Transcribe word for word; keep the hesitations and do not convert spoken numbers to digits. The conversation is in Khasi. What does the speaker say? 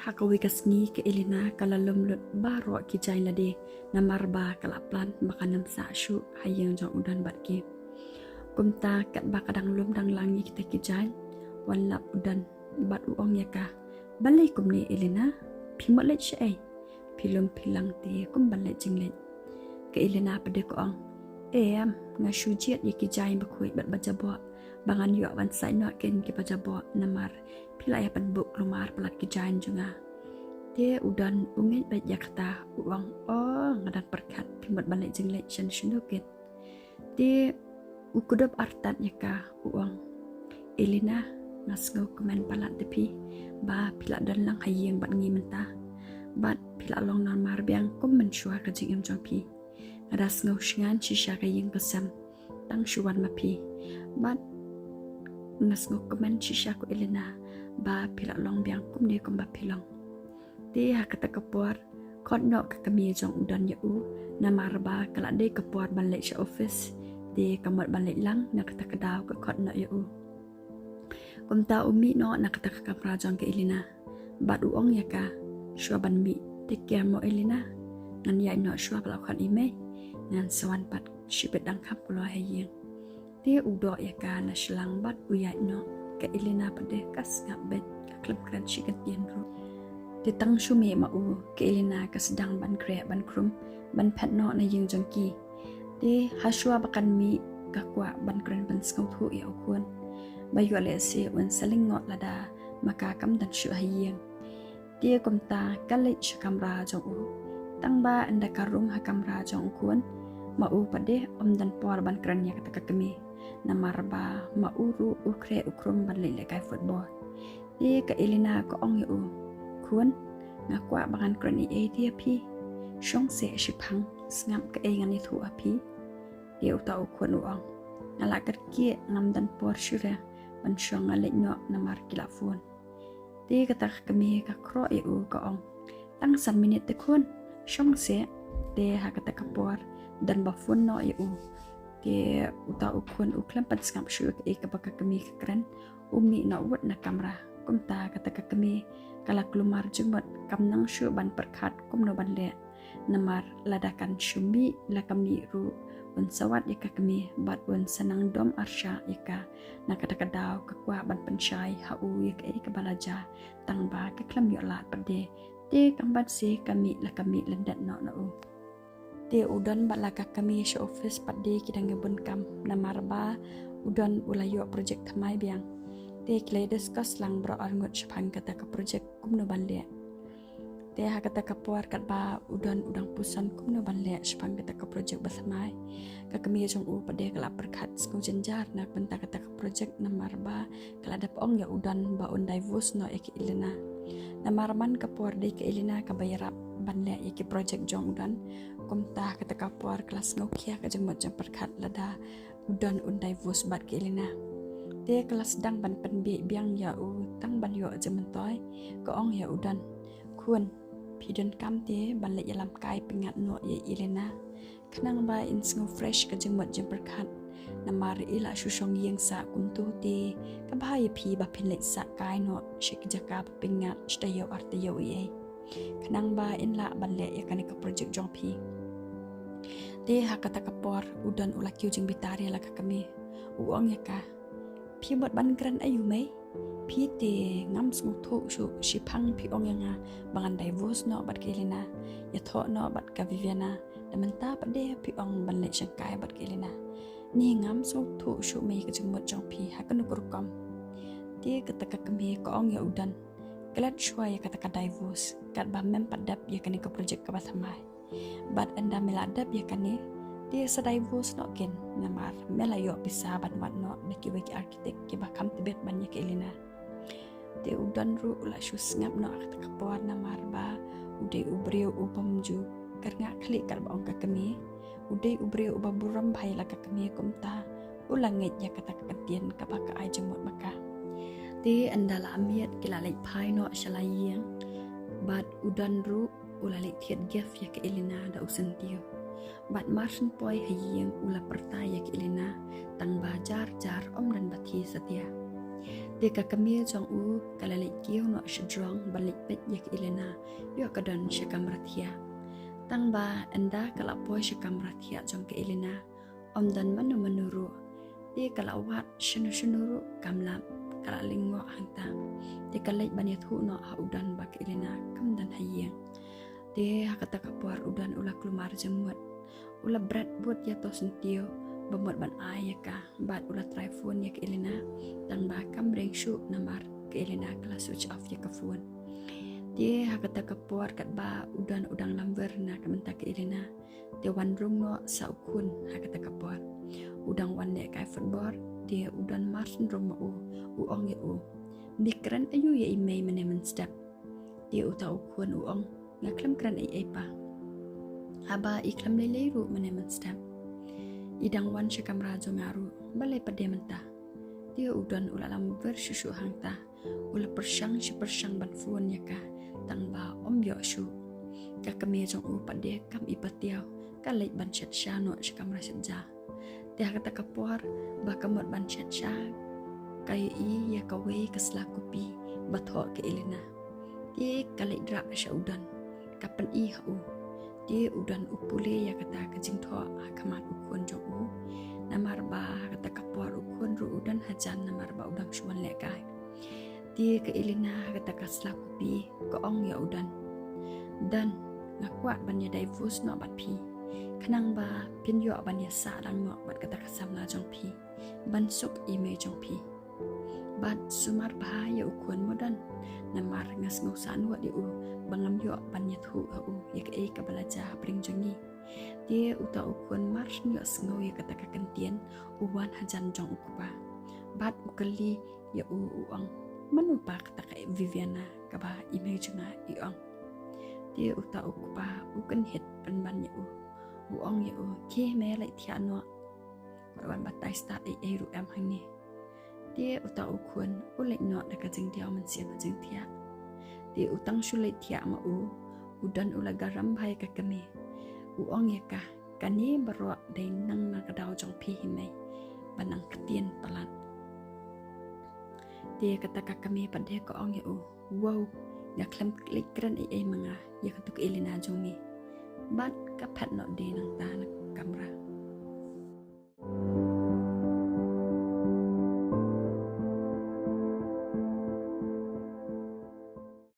Ha kawei ka sngi ka Elena ka la lum lut baroh ki jaiñ lade namar ba ka la plan ba kan ym sah shuh ha ïing jong u Don bad ki. Kumta katba ka dang lum dang lang ïa kita ki jaiñ, wan lap u Don bad u ong ïa ka, "Balei kumne Elena? Phi mut leit shaei? Phi lum phi lang te kum ban leit jingleit." Ka Elena pat de ka ong, "Em, nga shu jied ïa ki jaiñ bakhuid bad ba jaboh ba ngan ïoh ban sait noh kin ki ba jaboh namar phi la ïa pynbuk lumar palat ki jaiñ jong nga." Te u Don u ngeit beit ïa kata, u ong, "O, nga dang pyrkhat phi mut ban leit jingleit shen shano kin." Te u kdup artat ïa ka, u ong, "Elena, nga sngewkmen palat da phi ba phi la don lang ha ïing bad ngi mynta, bad phi la long namar biang kum mynshuwa ka jingim jong phi. Nga da sngew shngain shisha ka ïing ka sem tang shu wan ma phi, bad nga sngewkmen shisha ko Elena ba phi la long biang kumne kumba phi long." Te ha kata ka por khot noh ka kmie jong u Don ïa u, namar ba ka la dei ka por ban leit sha office, te ka mut ban leit lang, na kata ka daw ka khot noh ïa u. Kumta u mih noh na kata ka kamra jong ka Elena bad u ong ïa ka, "Shuwa ban mih, take care mo Elena. Ngan ïaid noh shuwa ba la khot i mei, ngan sa wan pat shibit dang kham kloi ha ïing." Te u doh ïa ka na shlang bad u ïaid noh. Ka Elena pat de ka sngap beit, ka khlem kren shi kyntien ruh. Te tang shu mih ma u, ka Elena ka sdang ban khreh ban khrum ban phet noh na ïing jong ki. Te ha shuwa ba kan mih ka kwah ban kren pynsngewthuh ïa u khun ba ïoh lehse un sa lyngngoh lada ma ka kam don shuh ha ïing. Te kumta ka leit sha kamra jong u. Tang ba ynda ka rung ha kamra jong u khun, ma u pat de um don por ban kren ïa kata ka kmie, namar ba ma u ruh u khreh u khrum ban leit lehkai football. Te ka Elena ka ong ïa u, "Khun, nga kwah ba ngan kren ei ei te ïa phi. Shong seh shiphang, sngap kaei ngan ïathuh ha phi." Te uta u khun u ong, "Nga la kyrkieh, ngam don por shuh re ban shong, nga leit noh namar ki la phone." Te kata ka kmie ka khroh ïa u ka ong, "Tang san minit te khun, shong seh." Te ha kata ka por don ba phone noh ïa u. Te uta u khun u khlem pynsngap shuh kaei kaba ka kmie ka kren, u mih noh wut na kamra. Kumta kata ka kmie ka la kulmar jingmut, kam nang shuh ban pyrkhat kumno ban leh. Namar lada kan shu mih la ka mih ruh, un sa wad ïa ka kmie bad un sa nang dom arshah ïa ka na kata ka daw ka kwah ban pynshai ha u ïa kaei kaba la jia, tang ba ka khlem ïoh lad pat de. Te kam ban se ka mih la ka mih lyndet noh na u. Te u Don bad la ka kmie sha office pat de ki dang ïa bun kam, namar ba u Don u la ïoh project thymmai biang. Te ki la discuss lang baroh arngut shaphang kata ka project kumno ban leh. Te ha kata ka por katba u Don u dang puson kumno ban leh shaphang kata ka project ba thymmai, ka kmie jong u pat de ka la pyrkhat sngewjynjar na bynta kata ka project, namar ba ka la dep ong ïa u Don ba un divorce noh ïa ka Elena. Namar man ka por dei ka Elena kaba ïarap ban leh ïa ki project jong u Don. Kumta kata ka por ka la sngewkhia ka jingmut jingpyrkhat lada u Don un divorce bad ka Elena. Te ka la sdang ban pynbiej biang ïa u tang ban ïoh jingmyntoi, ka ong ïa u Don, "Khun, phi donkam te ban leit ïalam kai pyngngad noh ïa i Elena, khnang ba in sngew fresh ka jingmut jingpyrkhat. Namar i la shu shong ïing sah kumto te ka bha ïa phi ba phin leit sah kai noh sha ki jaka ba pyngngad shi taïew ar taïew ei ei, khnang ba in lah ban leh ïa kane ka project jong phi." Te ha kata ka por u Don u la kiew jingbitar ïa la ka kmie, u ong ïa ka, "Phi mut ban kren aïu mei? Phi te ngam sngewthuh shuh, shiphang phi ong ïa nga ba ngan divorce noh bad ka Elena, ïathoh noh bad ka Viviana, da mynta pat de phi ong ban leit shang kai bad ka Elena. Ni ngam sngewthuh shuh mei ka jingmut jong phi ha kano ka rukom." Te kata ka kmie ka ong ïa u Don, "Klet shuwa ïa kata ka divorce, katba mem pat dep ïa kane ka project kaba thymmai. Bad ynda me la dep ïa kane, te sa divorce noh kin, namar me la ïoh pisa ban wad noh da kiwei ki architect kiba kham tbit ban ïa ka Elena." Te u Don ruh u la shu sngap noh ha kata ka por, namar ba u dei u briew u bym ju kyrngah khlieh katba ong ka kmie. U dei u briew uba burom bha ïa la ka kmie, kumta u la ngeit ïa kata ka ktien kaba ka ai jingmut ma ka. Te ynda la miet ki la leit phai noh sha la ïing, bad u Don ruh u la leit thied gift ïa ka Elena da u syntiew. Bad mar shu poi ha ïing u la pyrta ïa ka Elena, tang ba jar jar ym don ba thied satia. Te ka kmie jong u ka la leit kiew noh sha jrong ban leit peit ïa ka Elena ïoh ka don sha kamra thiah. Tang ba ynda ka la poi sha kamra thiah jong ka Elena, ym don mano mano ruh. Te ka la wad shano shano ruh kam lap, ka la lyngngoh hangta. Te ka leit ban ïathuh noh ha u Don ba ka Elena kam don ha ïing. Te ha kata ka por u Don u la kulmar jingmut. U la bret bud ïa to syntiew ba mut ban ai ïa ka, bad u la try phone ïa ka Elena, tang ba kam ring shuh namar ka Elena ka la switch off ïa ka phone. Te ha kata ka por katba u Don u dang lamwir na ka bynta ka Elena, te wan rung noh sa u khun ha kata ka por. U dang wan lehkai football, te u Don mar shen rung ma u, u ong ïa u, "Me kren aïu ïa i mei mynne mynstep?" Te uta u khun u ong, "Nga khlem kren ei ei pa. Haba i khlem lei lei ruh mynne mynstep. I dang wan sha kamra jong nga ruh, balei pat de mynta?" Te u Don u la lamwir shuh shuh hangta. U la pyrshang shi pyrshang ban phone ïa ka, tang ba ym ïoh shuh. Ka kmie jong u pat de kam i patiaw, ka leit ban shet sha noh sha kamra shet ja. Te ha kata ka por ba ka mut ban shet sha, ka ïohi ïa kawei ka sla kopi ba thoh ka Elena. Te ka leit rah sha u Don, ka pyni ha u. Te u Don u pule ïa kata ka jingthoh ha khmat u khun jong u. Namar ba ha kata ka por u khun ruh u don hajan namar ba u dang shu wan lehkai. Te ka Elena ha kata ka sla kopi ka ong ïa u Don, "Don, nga kwah ban ïa divorce noh bad phi, khnang ba phin ïoh ban ïasah lang noh bad kata ka samla jong phi, ban suk i mei jong phi. Bad sumar bha ïa u khun mo Don, namar nga sngew sahwad ïa u ba ngam ïoh ban ïathuh ha u ïa kaei kaba la jia hapdeng jong ngi." Te uta u khun mar shen ïohsngew ïa kata ka kyntien, u wan hajan jong u kpa. Bad u kylli ïa u, u ong, "Mano pa kata ka Viviana kaba i mei jong nga i ong?" Te uta u kpa u kynhit pynban ïa u, u ong ïa u, "Khie me leit thiah noh. Wat wan batai stad ei ei ruh em hangne." Te uta u khun u leit noh da ka jingdiaw mynsiem ha jingthiah. Te u tang shu leit thiah ma u, u Don u la garam bha ïa ka kmie. U ong ïa ka, "Kane baroh dei nang na ka daw jong phi hi mei, ba nang ktien palat." Te kata ka kmie pat de ka ong ïa u, "Wow, nga khlem leit kren ei ei ma nga ïa katu ka Elena jong me." Bad ka phet noh de nangta na kamra.